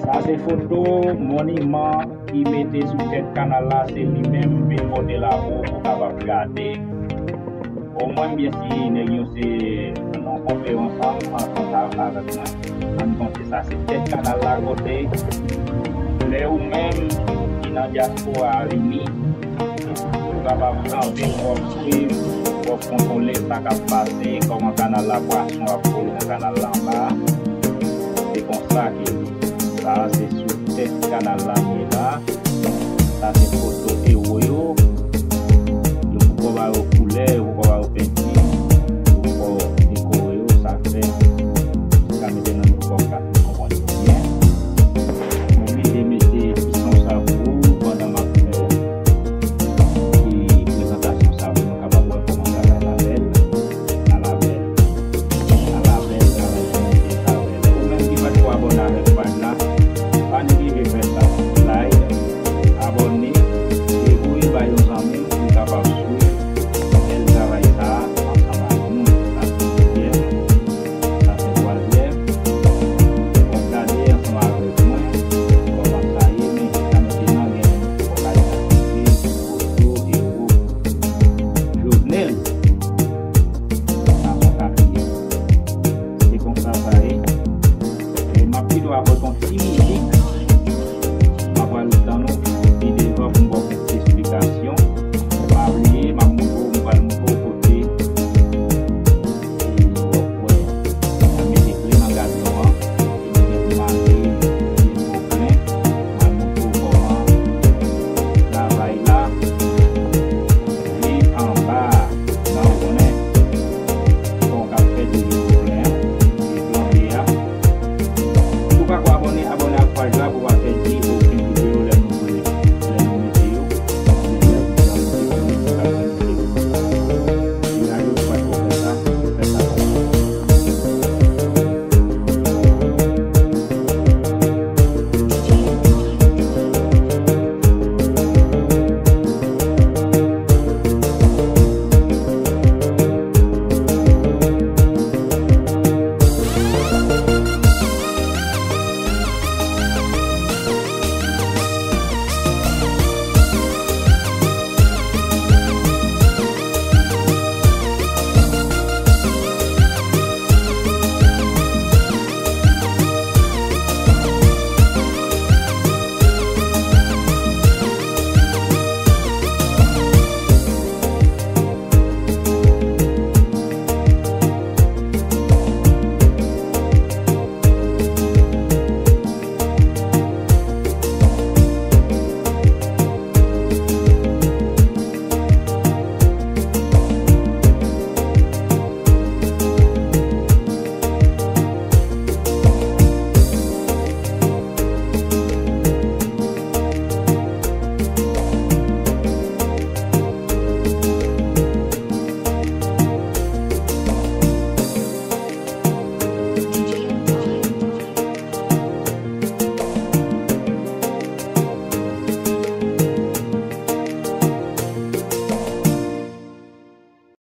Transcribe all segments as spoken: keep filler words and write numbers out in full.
Sa se foto moniman ki mete sou tèt kanal la, se li menm m vin pote l a ou pou w kapab gade. Omwen, m byen si nèg yo se nan konferans ansanm avèk mwen. Ann konte sa, se tèt kanal la kote lè ou menm ki nan dyaspora a vini, ou kapab kanpe, w ap swiv, w ap kontwole sa k ap pase, kòman kanal la, pwason ap vole nan kanal la anba a. Se konsa ke sa a se sou tèt kanal la m ye la. Sa se foto ewo yo. Yo poko ba yo koulè, yo poko ba yo penti, yo poko dekore yo, sa fè sa mete nan nou kòb la, nou konprann byen. M oblije mete ti son sa pou ou pandan m ap fè ti prezantasyon sa pou nou kapab wè kòman travay la bèl. Ala bèl. Ala bèl, travay sa yo te travay. Ou menm ki pa t ko abòne avèk paj la, pa neglije fè sa. Like, abòne, e voye bay yon zanmi w pou l kapab swiv bèl travay sa a ansanm ak nou. Sa se premyè. Sa se twazyèm. W ap gade ansanm avèk mwen kòman sa ye, men jiska mentenan gen yon fòkalizasyon, foto, ewo, Jovenel. Sa se yon katriyèm. Se konsa sa ye. E m ap kite w avèk yon ti mizik. M ap pral tann ou pi devan pou m ba w kèk ti esplikasyon. Pa bliye, m ap montre w, m pral montre w kote e w ap wè, m ap mete kle nan gabyon an, e m gen pou make pye m o plen, m ap montre w kòman travay la ye anba a, nan w konnen, kòman w ka fè toujou pye w o plen an, e plonje a. Si w pa ko abòne, abòne ak paj la pou w pa pèdi okenn videyo lè nou voye, lè nou mete yo.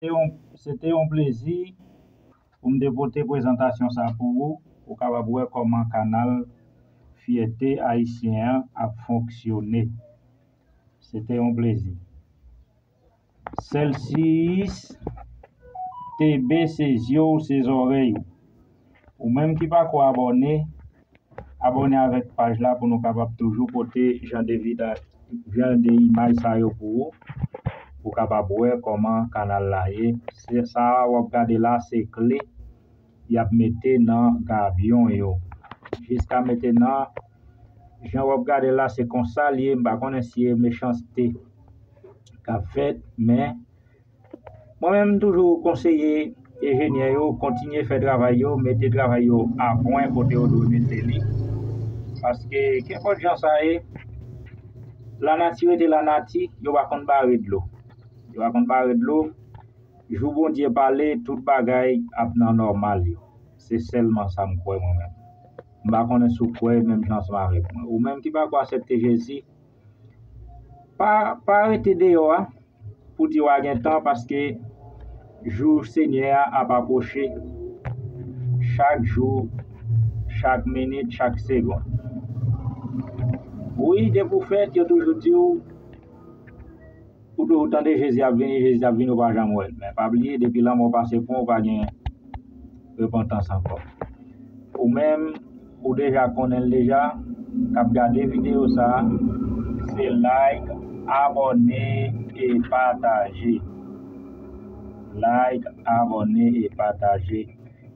Se yon, se te yon plezi pou m te pote prezantasyon sa pou ou, pou w kapab wè kòman kanal Fyète Ayisyen an ap fonksyone. Se te yon plezi. Celsius T B, se zye w, se zòrèy ou. Ou menm ki pa ko abòne, abòne avèk paj la pou nou kapab toujou pote jan de vida-, jan de imaj sa yo pou ou, pou w kapab wè kòman kanal la ye. Se sa w ap gade la, se kle y ap mete nan gabyon yo. Jiska mentenan, jan w ap gade la, se konsa l ye. M pa konnen si e mechanste k ap fèt, men mwen menm, m toujou konseye enjenyè yo kontinye fè travay yo, mete travay yo a pwen kote yo dwe mete li. Paske, kenpòt jan sa ye, lanati rete lanati, yo pa konn bare dlo. Yo pa konn bare dlo. Jou Bondye pale, tout bagay ap nan nòmal yo. Se sèlman sa m kwè mwen menm. M pa konnen si w kwè menm jan ansanm avèk mwen. Ou menm ki pa ko aksepte Jezi, pa, pa rete deyò a pou di w a gen tan, paske jou Senyè a ap apwoche chak jou, chak minit, chak segonn. Wi, depi w fèt, yo toujou di w, ou toujou tande Jezi ap vini, Jezi ap vini, ou pa janm wè l. Men pa bliye, depi lanmò pase pon, ou pa gen repantans ankò. Ou menm, ou deja konnen l deja, k ap gade videyo sa a, se like, abòne e pataje. Like, abòne e pataje.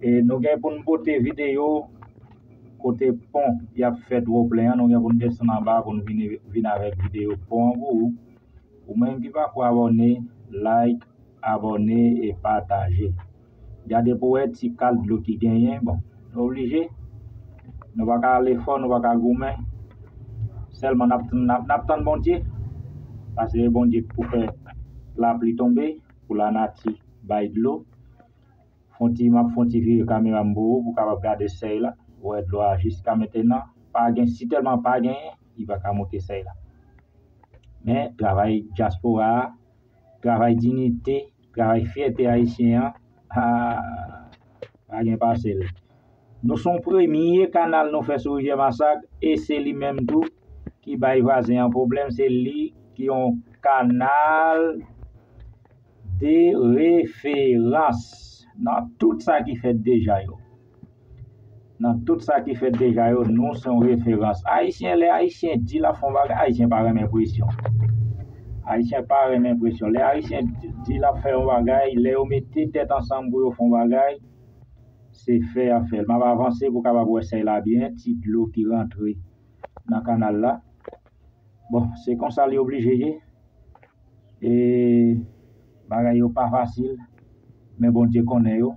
E nou gen pou n pote videyo kote pon y ap fè twoplen an, nou gen pou n desann anba pou n vin, vin avèk videyo pon an pou ou. Ou menm ki pako abòne, like, abòne e pataje. Gade pou wè ti kal dlo ki genyen. Bon, nou oblije. Nou pa ka ale fò, nou pa ka goumen. Sèlman n ap, n ap, n ap tann Bondye. Paske se Bondye k pou fè lapli tonbe, pou lanati bay dlo. Fon ti, m ap fon ti vire kamera m pou ou, pou w kapab gade sèy la. Ou wè dlo a jiska mentenan. Pa gen, si tèlman pa genyen, li pa ka monte sèy la. Men, travay dyaspora a, travay diyite, travay fyète ayisyen an, ah, pa gen pase l. Nou se yon premye kanal nou fè sou Rivyè Masak, e se li menm tou ki bay vwazen an pwoblèm, se li ki yon kanal de referans nan tout sa ki fèt deja yo. Nan tout sa ki fèt deja yo, nou se yon referans. Ayisyen, lè Ayisyen di l ap fè yon bagay, Ayisyen pa renmen presyon. Ayisyen pa renmen presyon. Lè Ayisyen di l ap fè yon bagay, lè yo mete tèt ansanm pou yo fè yon bagay, se fè y ap fè l. M ap avanse pou w kapab wè sèy la byen, ti dlo ki rantre nan kanal la. Bon, se konsa li oblije ye. E bagay yo pa fasil, men Bondye konnen yo,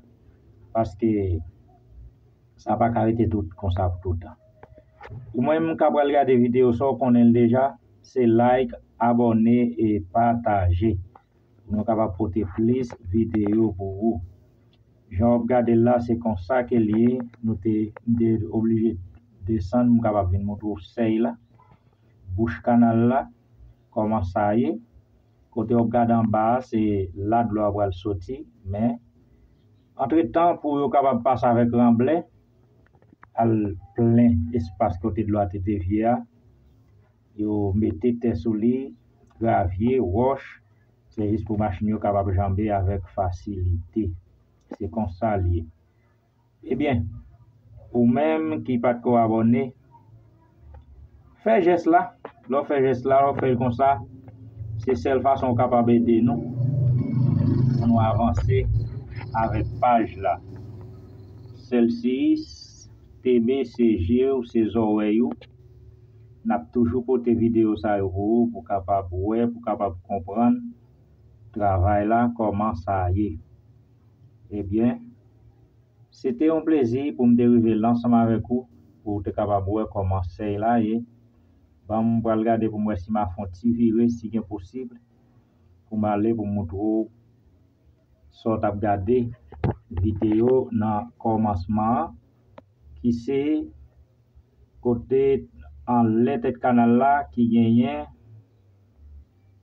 paske sa pa ka rete tout konsa pou toutan. Ou menm k ap pral gade videyo sa, w konnen l deja, se like, abòne e pataje. Pou nou kapab pote plis videyo pou ou. Jan w ap gade l la, se konsa ke l ye. Nou te, m te oblije desann, m kapab vin montre w sèy la. Bouch kanal la, kòman sa ye. Kote w ap gade anba a, se la dlo a pral soti. Men, antretan, pou yo kapab pase avèk ranblè, al plen espas kote dlo a te devye a, yo mete tè sou li, gravye, wòch, se jis pou machin yo kapab janbe avèk fasilite. Se konsa l ye. Ebyen, ou menm ki pa t ko abòne, fè jès la. Lè w fè jès la, lè w fè l konsa, se sèl fason w kapab ede nou pou nou avanse avèk paj la. Celsius T B, se je w, se zòrèy ou. N ap toujou pote videyo sa yo pou ou, pou w kapab wè, pou w kapab konprann travay la, kòman sa ye. Ebyen, se te yon plezi pou m te rive la ansanm avèk ou, pou w te kapab wè kòman sèy la ye. Ban m pral gade pou m wè si m a fè yon ti vire, si gen posib, pou m ale pou m montre w sa w t ap gade videyo nan kòmansman an, ki se kote anlè tèt kanal la ki genyen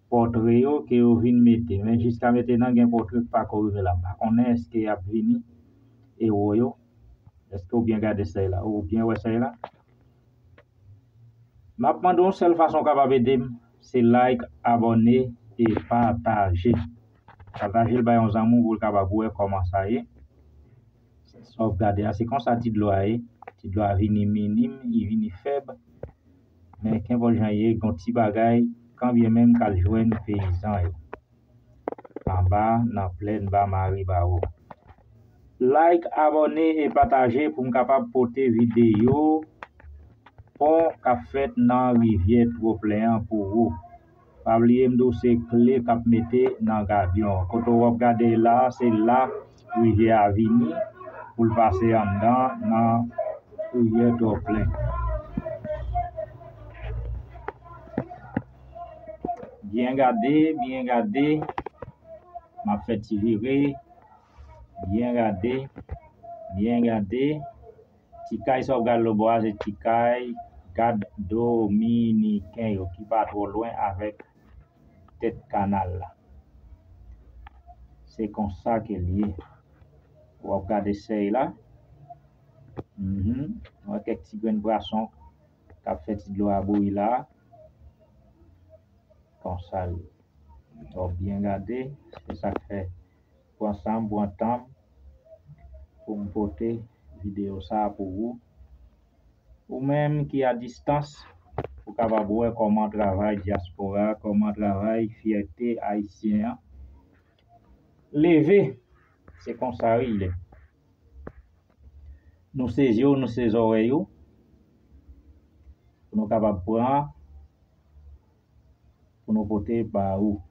pòtre yo ke yo vin mete. Men jiska mentenan gen pòtre k pako rive la. M pa konnen èske y ap vini ewo yo. Èske w byen gade sèy la? Ou byen wè sèy la? M ap mande w yon sèl fason w kapab ede m, se like, abòne e pataje. Pataje l bay yon zanmi w pou l kapab wè kòman sa ye. Sa w ap gade a, se konsa ti dlo a ye. Ti dlo a vini minim, li vini fèb. Men kenpòt jan l ye, gon ti bagay, kanbyen menm k al jwenn peyizan yo. Anba, nan plèn ba Maribawo. Like, abòne e pataje pou m kapab pote videyo pon k ap fèt nan rivyè Twoplen an pou ou. Pa bliye m di w se kle k ap mete nan gabyon an. Kote w ap gade la, se la rivyè a vini pou l pase anndan nan rivyè Twoplen. Byen gade, byen gade. M ap fè ti vire. Byen gade, byen gade. Ti kay sa w ap gade lòtbò a, se ti kay gad dominiken yo ki pa twò lwen avèk tèt kanal la. Se konsa ke l ye. W ap gade sèy la. Mhm. Ou wè kèk ti grenn pwason k ap fè ti dlo a bouyi la. Konsa l ye. Fò w byen gade, se sa k fè pran san m, pran tan m pou m pote videyo sa a pou ou. Ou menm ki a distans, ou kapab wè kòman travay dyaspora, kòman travay fyète ayisyen an leve. Se konsa wi l ye. Nou se zye w, nou se zòrèy ou, pou nou kapab pran, pou nou pote ba ou.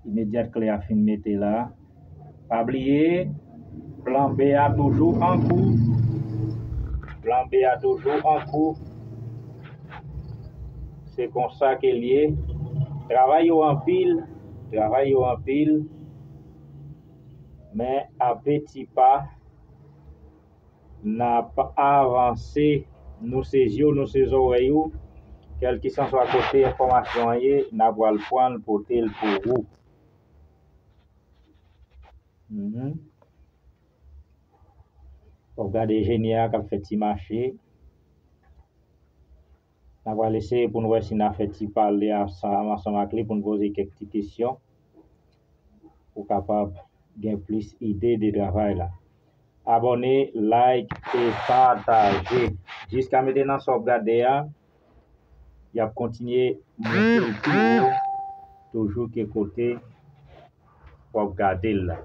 Imedyat kle a fin mete la, pa bliye, plan B a toujou an kou. Plan B a toujou an kou. Se konsa ke l ye. Travay yo anpil, travay yo anpil, men a peti pa, n ap avanse. Nou se zye w, nou se zòrèy ou. Kèlkisanswa kote enfòmasyon an ye, n a pral pran l, pote l pou ou. Mhm. W ap gade enjenyè a k ap fè ti mache. N a pral eseye pou n wè si n a fè ti pale ansanm, ansanm ak li pou n poze kèk ti kesyon. Ou kapab gen plis ide de travay la. Abòne, like e pataje. Jiska mentnan sa w ap gade a, y ap kontinye monte l pi wo, toujou ke kote w ap gade l la.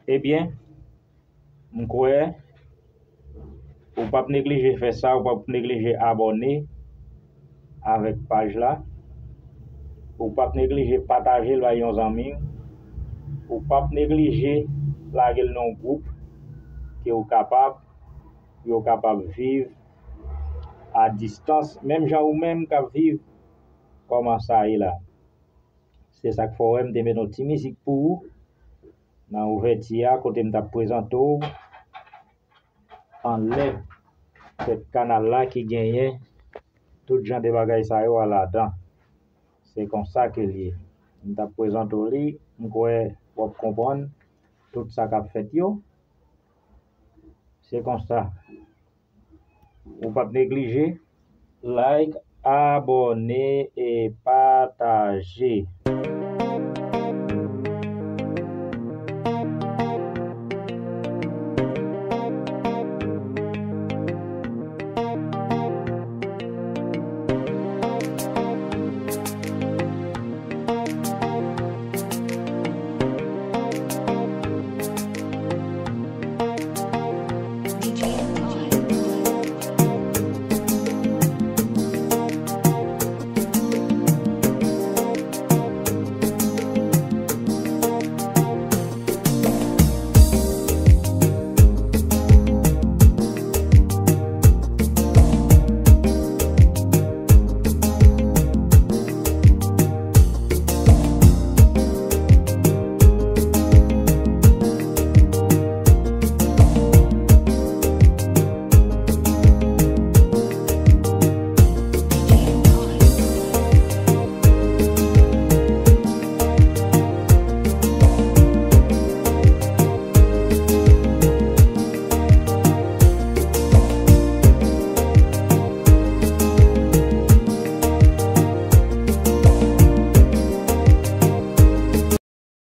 Ebyen, m kwè ou p ap neglije fè sa, ou p ap neglije abòne avèk paj la. Ou p ap neglije pataje l bay yon zanmi w. Ou p ap neglije lage l nan yon gwoup ke ou kapab, pou yo kapab viv a distans, menm jan ou menm k ap viv kòman sa ye la. Se sa k fè w wè m te met yon ti mizik pou ou nan ouvèti a, kote m t ap prezante w anlè tèt kanal la ki genyen tout jan de bagay sa yo a ladan. Se konsa ke l ye. M t ap prezante w li, m kwè w ap konprann tout sa k ap fèt yo. Se konsa. Ou p ap neglije like, abòne e pataje.